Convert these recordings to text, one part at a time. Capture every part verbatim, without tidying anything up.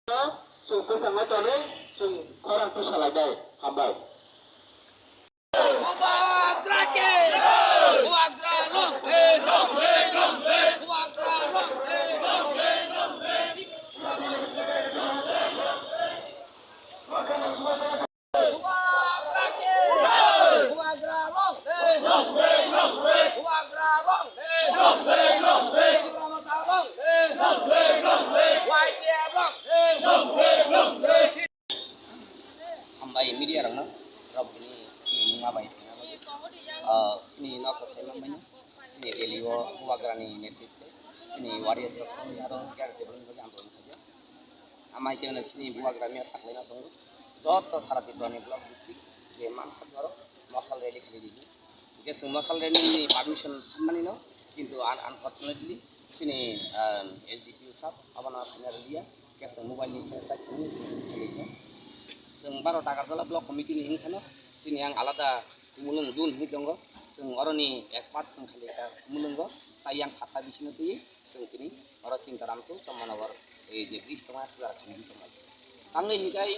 Chwng kwchangma tonwi chwng khorang twi salainai. Hambai. Hambai media rokno, rok bini sini nungma bai tengna bagwi. Ah, sini nok sai manmai no, sini rally o Bubagrani netritwe, sini warriors rok thangwi aro gate tebol ni bagwi andolon khaijak. Amai khe sini Bubagra miya saklaina tongo. Joto sara Tripura ni block district je mansa borok mosal rally khali rili. Hingke chwng mosal rally ni permission sanmani no, kintu un-, unfortunately chini, ah, S D P O sab abono thangna rwliya. Hingke chwng mobile ni khe sai thangwi chwng khali kha. Chwng baro Takarjala block committee ni wngkha no, chini ang alada Khumulwng zone hinwi tongo. Chwng oroni ek part chwng khali kha Khumulwngo, tai yang satta bisingo twi chwng tini oro Chintaram to Chommanogor, ei je bridge tongo, aswk jora khani chwng bai. Tamni hinkhai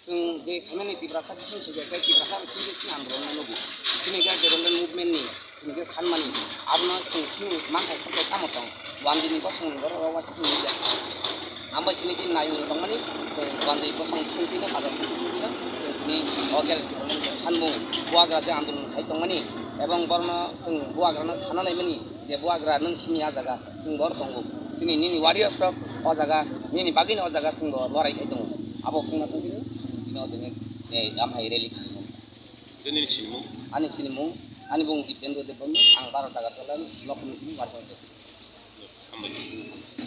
chwng je khaimani Tiprasa bising sujai khai Tiprasa bising je chini andolon no nugo. Chini je development movement ni chini je sanmani abono chwng chini manthai sakai tamo tong. One day ni bosong ni borok rok waisa chini je. Ang bai sini tin nai wng tongmani, chwng one day bosong bising tino, bazar bising tino, chwng tini o gel development je sanmung, Bubagra je andolon khai tongmani, ebong borno chwng Bubagrano sana laimani je Bubagra nwng sini a jaga, chwng bo oro tongo. Chini nini warriors rok o jaga, nini bagwino o jaga chwng bo lorai khai tongo. Abo phungna thang tini, chwng tini o tini, eh, amhai rally khaimani. Nini sinimung? Ani sinimung, ani bung Dipendra Debbarma, ang Bharat Agartala, Lokmiti, Warkang Tesi. Hambai.